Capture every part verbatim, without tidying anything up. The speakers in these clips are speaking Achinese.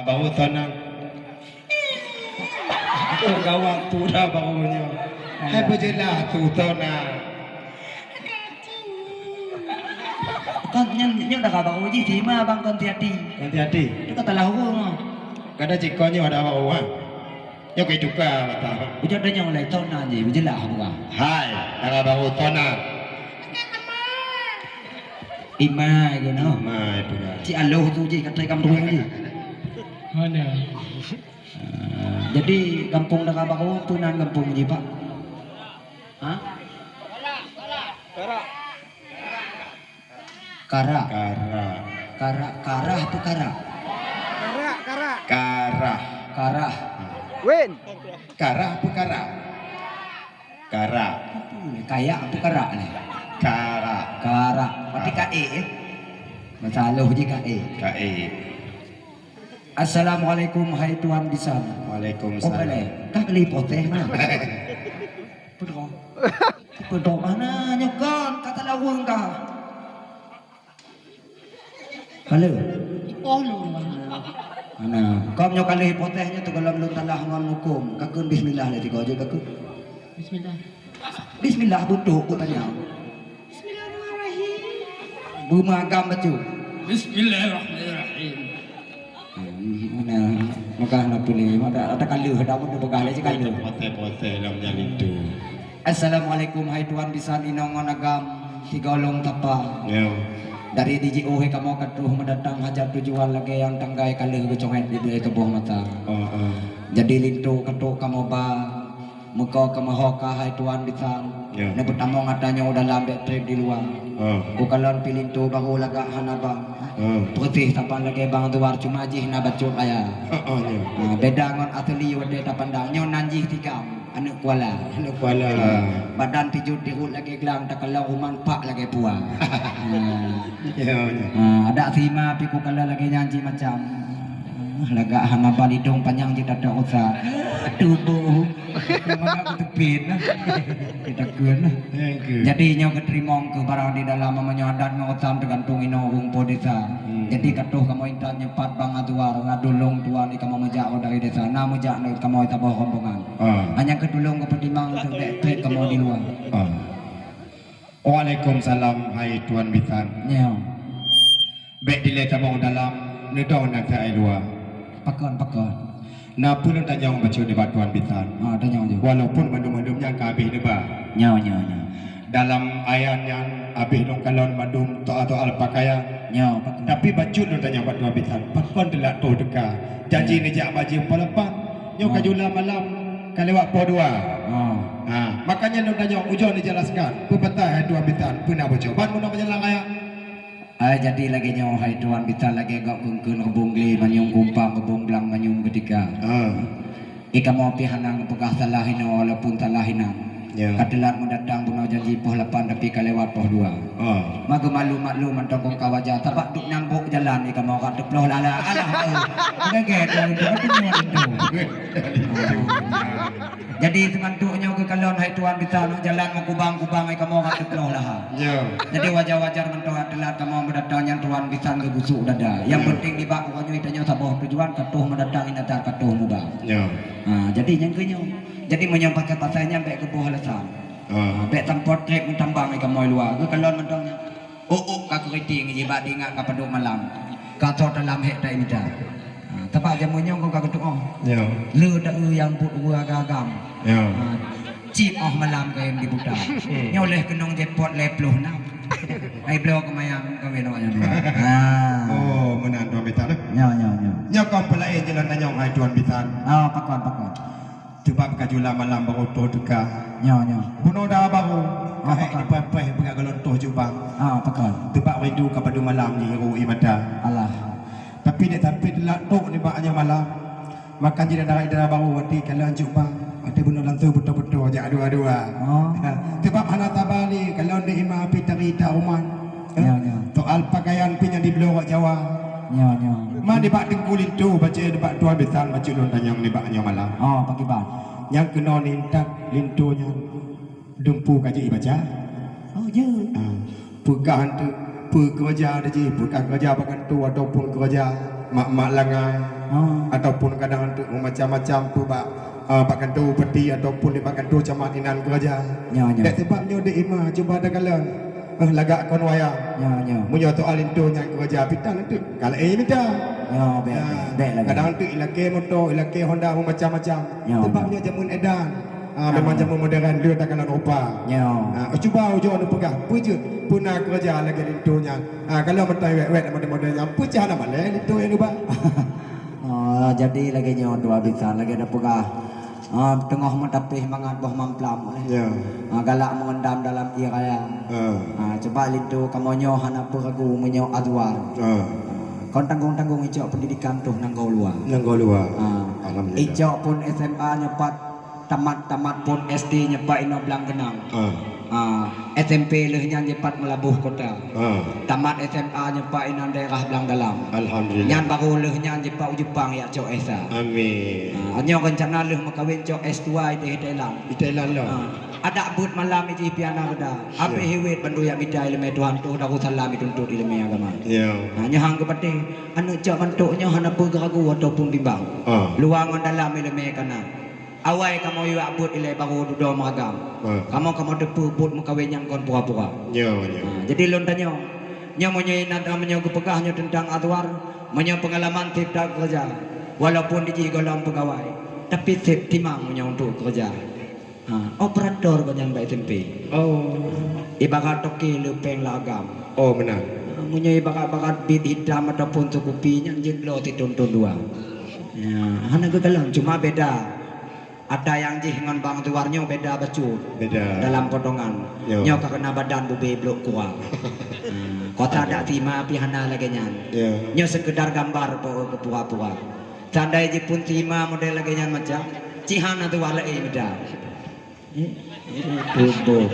Baru tonang. Gawat tu dah baru nyoe. Hai, beujeulah tu tonang. Kon nyan, nyan dah ka baru jih, si ma abang kon hati-hati. Kon hati-hati. Tu kata lah ureueng ah. Kada cit kon nyoe ada baru ah. Nyoe kai tuka mata. Ujar dah nyoe lai tonang jih, beujeulah buka. Hai, ada baru tonang. Ima gitu no. Ima itu dah. Cik Aloh tu jih, kata kampung jih. Mana? Ah, jadi kampung Dara Baru, peue nan kampung jih, Pak? Ha? Karak. Karak. Karak, karah apa karak? Karak, karak. Karah. Karah. Win. Karah apa karak? Karak. Apa ni? Kayak apa karak ni? Karak. Karak. Berarti ka e, eh? Masalah je ka e. Ka e. Assalamualaikum, hai Tuan Bisan. Waalaikumsalam. Oh, boleh. Kah beli poteh, nah. Pedoh. Pedoh mana nyoe kan? Kata lawang kah? Halo. Oh, lu. Mana? Kau nyoe kali poteh nyoe tu kalau belum talah ngon hukum. Kakun bismillah lagi kau je kakun. Bismillah. Bismillah beutôi ku tanya. Bismillahirrahmanirrahim. Beumagam bacut. Bismillahirrahmanirrahim. Hmm, mana? Maka nak pilih, ada, ada kalah, ada pun peugah lagi kalah. Poteh-poteh lam jalan tu. Assalamualaikum, hai Tuan Bisan, inong ngon agam, tiga ulong tapa. Ya. Dari D J O he kamoe ka troh mendatang hajat tujuan lagèe nyang tanggai kalah geucongét di dua keuboh mata. Oh, oh. Jadi linto katok kamoe ba, meuko keumoe ho ka hai Tuan Bisan. Ya. Neupeutamong ata nyoe dalam bèk trép di luwa. Oh. Ku kalon pi linto baru lagak hana ba. Oh. Putih saban lagèe bang tuar cuma jih na bacut aya. Oh, oh, ya. Ah, beda ngon asli watèe tapandang. Nyoe nan jih tikam. Aneuk kuala. Aneuk kuala. Badan pijot dirut lagèe glang, takalon ruman pak lagèe pua. Ha. Ya, ya. Ha, adak sima pi ku kala lagèe nyan cit macam. Lagak hana ban idong panyang jih tatok usa. Tuboh. Mana aku tepin. Kita kun. Thank you. Jadi nyoe keuteurimong keu barang di dalam meunyoe adat ngon utam teugantung inoe ureueng po desa. Hmm. Jadi katoh kamoe intat nyoe pat bang Azwar, ngadulong tuan di kamoe meujak dari desa. Na meujak dari kamoe saboh rombongan. Ah. Hanya keu tulông geupeutimang untuk bèk trép kamoe di luwa. Ah. Waalaikumsalam, hai Tuan Bisan. Nyoe. Bèk dilèe tamong dalam, neudong na keu ai luwa. Pakon, pakon. Na peue lôn tanyong bacut nibak Tuan Bisan. Ha, tanyong ju. Walaupun mandum-mandum nyan ka habéh neuba. Nyoe, nyoe, nyoe. Dalam ayat nyan habéh lôn kalon mandum soal-soal pakaian. Nyoe, pakon. Tapi bacut lôn tanyong bak Tuan Bisan, pakon teulat troh teuka? Janji neujak bajèe poh lapan. Nyoe ka jula malam, ka lewat poh dua. Ha. Ha, makanya lôn tanyong, ujoe neujelaskan. Peue batai hai Tuan Bisan, peue na bocoban meunan meujalan raya? Ai jadi lagèe nyoe hai Tuan Bisan, lagèe gob keungkeuen reubông glé manyum kumpang reubông blang manyum geutika. Ha. Di kamoe pih hana geupeugah salah inoe walaupun salah inan. Ya. Ka teulat meudatang bunoe janji poh lapan tapi ka lewat poh dua. Oh. Maka maklum-maklum mantong kong ka wajar, sabab duek nyambok jalan di kamoe ka teuploh lala. Alah, eh. Geget, eh, itu kan temuan itu. Jadi, seungantuk nyoe geukalon hai Tuan Bisan, jalan meukubang-kubang hai kamoe ka teuploh laha. Ya. Jadi, wajar-wajar mantong ka teulat kamoe meudatang nyan Tuan Bisan geugusuk dada. Nyang penting nibak uroe nyoe tanyoe saboh tujuan, ka troh meudatang, inan that ka troh muba. Ya. Ha, jadi nyang keu nyoe. Jadi meunyoe pakai pasai nyan bèk geuboh alasan. Ah. Ha, bèk tampot trép meutambang i kamoe luwa. Geukalon mantong nyan. Ôk-ôk ka keuriting jibak dingat ka padub malam. Ka tho talam hék tai mita. Ha, teuma jameun nyoe ka geutu'oh. Ya. Le taeu nyang buet ureueng agam-agam. Ya. Ha, cit 'oh malam kayém dibuta. Hmm. Nyoe lheuh keunong jackpot lhèe ploh nam. Ai bloe keumayang kawin awak nyan dua. Ha. Oh, meunan Tuan Bisan, eh? Nyoe, nyoe, nyoe. Nyoe kon peulaén jalan tanyong hai Tuan Bisan. Oh, pakon, pakon. Teubab ka jula malam barô troh teuka. Nyoe, nyoe. Bunoe dara barô, oh, ka hék pakon. Dipaih-paih beugat golom troh jubah. Ah, pakon. Teubab rindu ka padub malam jihiru ie mata. Alah. Tapi dek sampai teulat trok nibak nyoe malam. Maka jih dara-dara barô watèe kalon jubah, watèe bunoe langsung beutôi-beutôi jak dua-dua. Oh. Teubab hana saba lé kalon dek ima api tari tak uman. Ya, ya. Soal pakaian pih nyang dibloe awak Jawa. Ya, ya. Ma nibak Teungku Linto, bacut nibak Tuan Bisan, bacut lôn tanyong nibak nyoe malam. Oh, pakriban? Nyang keunoe nintat linto nyan dumpeue ka jeuet ibaca. Oh, jeuet. Ah, peugah hantu, peue keureuja jih, peugah keureuja bak kantô ataupun keureuja mak-mak langai. Ah. Ataupun kadang teuk meumacam-macam peue bak, ah, bak kantô bupati ataupun di bak kantô camat inan keuraja. Nyo, nyo. Dek sebab nyoe di ima cuba takalon. Eh, lagak kon wayang. Nyo, nyo. Meunyoe soal linto nyang keuraja pih tan teuk, ka laén mita. Nyo, bèk, bèk, bèk lagèe. Kadang teuk ilakèe moto, ilakèe Honda meumacam-macam. Nyo, sebab nyo. Nyoe jameun edan. Ah, memang jameun modern, lheueh takalon rupa. Nyo. Ah, cuba ujoe neupeugah, peue jeuet, peue na keuraja lagèe linto nyan. Ah, kalau meutai wèt-wèt modern-modern nyan, peue cit hana malèe linto nyang ubah. Oh, jadi lagèe nyoe dua bisan, lagèe tapeugah. Ah, teungoh meutapéh mangat boh mamplam, eh. Ya. Ah, galak meurendam dalam ie raya. Ah. Ah, cuba linto kamoe nyoe hana peue ragu meunyoe Azwar. Ah. Ah, kon tanggong-tanggong icok pendidikan tuh nanggroe luwa. Nanggroe luwa. Ah. Alhamdulillah. Icok pun S M A nyoe pat tamat-tamat pun S D nyoe pat inoe Blang Keunong. Ah. Ah, S M P lheueh nyan jipat Meulaboh Kota. Ah. Tamat S M A nyoe pat inan daerah Blang Dalam. Alhamdulillah. Nyan barô lheueh nyan jipat u Jepang jak cok S A. Amin. Ah, nyoe rencana lheueh meukawen cok S dua di Thailand. Di Thailand lah. Ah, adak beuet malam jih piana reda. Siap. Habéh hiwet bandum jak mita ileumèe Tuhan tuh Darussalam ituntut ileumèe agama. Ya. Ah, nyoe han geupatéh, aneuk cok mantok nyoe hana peue geuragu ataupun bimbang. Ah. Luwa ngon dalam ileumèe ka na. Awai kamoe jak beuet ilèe barô dudoe meuragam. Ha. Kamoe, kamoe teupeue buet meukawen nyang kon pura-pura. Nyo, nyo. Ha, jadi lôn tanyong, nyoe meunyoe inan, meunyoe geupeugah nyoe teuntang Azwar, meunyoe peungalaman tiep-tiep keureuja, walaupun di jih gohlom peugawai, tapi sép timang meunyoe untuk keureuja. Ha, operator gobnyan bak S M P. Oh. Ibarat toke le péng lam agam. Oh, meunan. Ha, meunyoe ibarat-barat bit hitam ataupun sukupi nyan jeuet bloe sithôn-thôn dua. Ya, hana geukalon, cuma beda. Ata nyang jih ngon Bang Zuwar nyoe beda bacut. Beda. Dalam potongan. Yo. Nyoe ka keunan badan bube blok kua. Hmm, kota dak sima pih hana lagèe nyan. Yo. Nyoe sekedar gambar po-, pura-pura. Seandai jih pun sima model lagèe nyan macam, cit hana tuha laén mida. Hmm? Tuboh.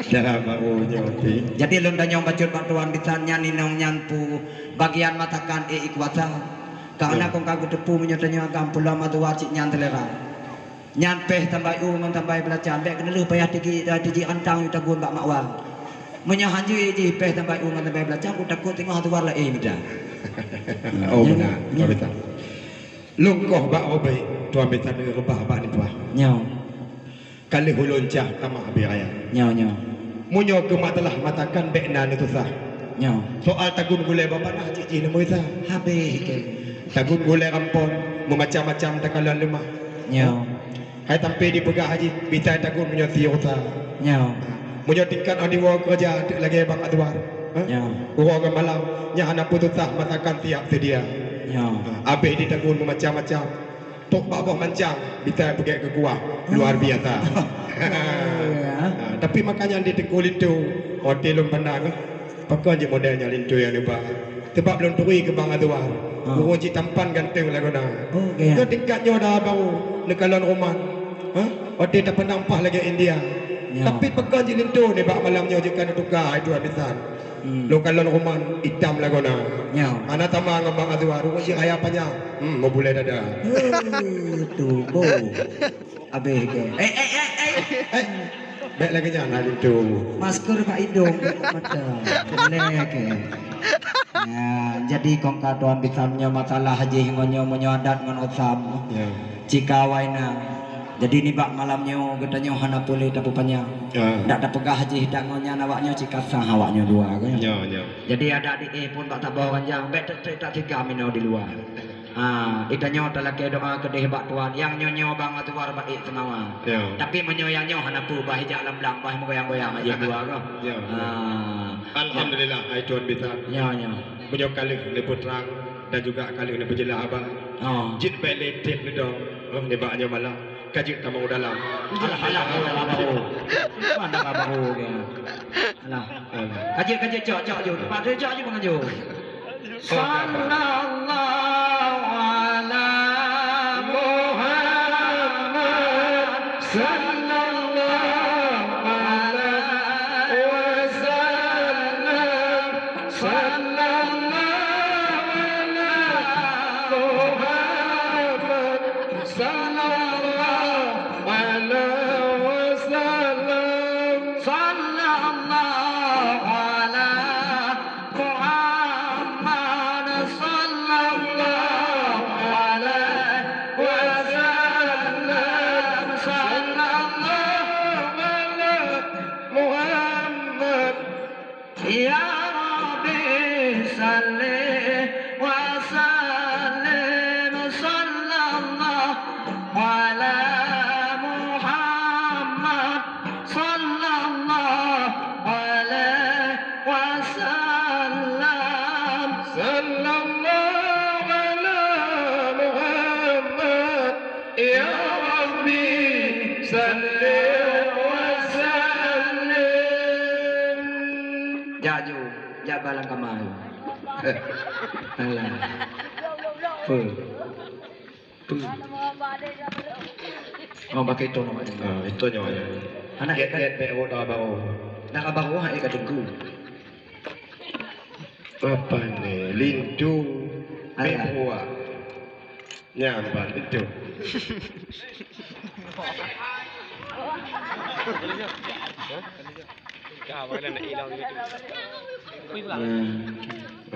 Dah baro nyoe pih. Jadi lôn tanyong bacut bak tuan bisan nyan inong nyan peue bagian masakan ék kuasa. Karena kon ka geuteupeue meunyoe tanyoe agam pulo Madura cit nyan selera. Nyan péh tambai u ngon tambai beulacan, bèk keuneulheueh payah tiji, tiji antang yue tagun bak makwa. Meunyoe hanjeuet jih péh tambai u ngon tambai beulacan, ku takot teungoh Madura laén mida. Oh, nyan, meunan, nyan. Ka bisa. Lôn koh bak Robert, tuan bisan reubah bak nibak. Nyoe. Ka lheueh ulôn cah tamah abée raya. Nyoe, nyoe. Meunyoe keu masalah masakan bèk na neususah. Nyoe. Soal tagun gulèe bak panah cit jih neumeurisa. Habéh kèe. Tagun gulèe rampon, meumacam-macam takalon leumah. Nyoe. Hai sampai dipeugah jih, bitai tagun meunyoe sie rusa. Nyoe. Meunyoe tingkat óh diwoe keureuja teuk lagèe Bang Adwar. Ha? Nyoe. Uroe ngon malam, nyan hana peususah masakan siap seudia. Nyoe. Ha, abéh ditagun meumacam-macam. Tok bak boh mancang, bitai peugèt keu kuah, luar biasa. Oh, ya. Ha, tapi makanya di Teungku Linto, watèe lôn pandang, pakon jih model nyan linto nyang neuba. Sebab lôn turi keu Bang Azwar, ha. Guru jih tampan ganteng lagoena. Oh, ya. Nyoe tingkat nyoe dah baru neukalon ruman. Ha? Watèe tapandang paih lagèe India. Ya. Tapi pakon jih linto nibak malam nyoe jeuet ka neutuka, hai tuan bisan. Hmm. Lôn kalon ruman itam lagoena. Nyoe. Hana sama ngon Bang Azwar, rumoh jih raya panyang. Hmm, meubulèe dada. Hei, tuboh. Abéh kèe. Eh, eh, eh, eh. Eh, bèk lagèe nyan, hai linto. Masker bak idong, bak mata. Boleh kèe. Ya, jadi kon ka tuan bisan nyoe masalah jih ngon nyoe meunyoe adat ngon usam. Ya. Cika awai na. Jadi nibak malam nyoe geutanyoe hana peureulèe tapeupanyang. Ah. Dak tapeugah jih dak ngon nyan awak nyoe cit ka sah awak nyoe dua, kan? Nyoe, nyoe. Jadi adak di éh pun bak saboh ranjang, bèk trép-trép tatigam inoe di luwa. Ah, geutanyoe talakèe doa keudéh bak Tuhan. Nyang nyoe-nyoe Bang Azwar bak ék seumawa. Nyoe. Tapi meunyoe nyang nyoe hana peue, bah ijak lam blang, bah meugoyang-goyang aja dua, kan? Nyoe, nyoe. Ah. Alhamdulillah, hai tuan bisan. Nyoe, nyoe. Meunyoe ka lheueh neupeutrang dan juga ka lheueh neupeujeulaih haba. Oh. Jeuet bèk lé trép neudong, oh, nibak nyoe malam. Ka jeuet tamong u dalam. Alah, alah, alah, baru. Mana ka baru dia? Alah. Alah. Ka jeuet, ka jeuet, cok, cok, jok. Tempat tu, cok, jok, pengajo. Sallallahu ala Muhammad. Sallallahu alaihi wasallam. Sallallahu ala Muhammad. Sallallahu alaihi wasallam. Sallallahu ala Muhammad. Sallallahu Dalam kamar. Alah. Apa? Apa? Oh, pakai itu namanya. Ah, itu namanya. Anak get, kan? Get, back, oh, dah baru. Dah baru, hai, kat tengku. Apa ni? Lintu. Alah. Bek buah. Nyampan itu. Ya.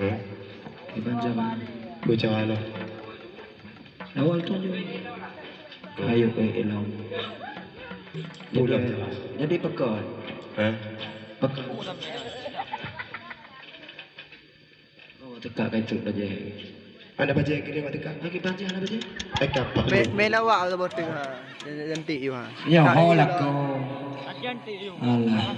Hah? Iban jaman. Bocah mana? Awal tu je. Ayo, eh, ilong. Pulang jalan. Jadi pekat. Hah? Pekat. Oh, teuka ka cok bajèe. Hana bajèe keuneuk teuka. Lagi bajèe, hana bajèe. Eh, kapal. Mé, mé lawak tu boteng ha. Cantik you ha. Ya, ho lakoe. Alah.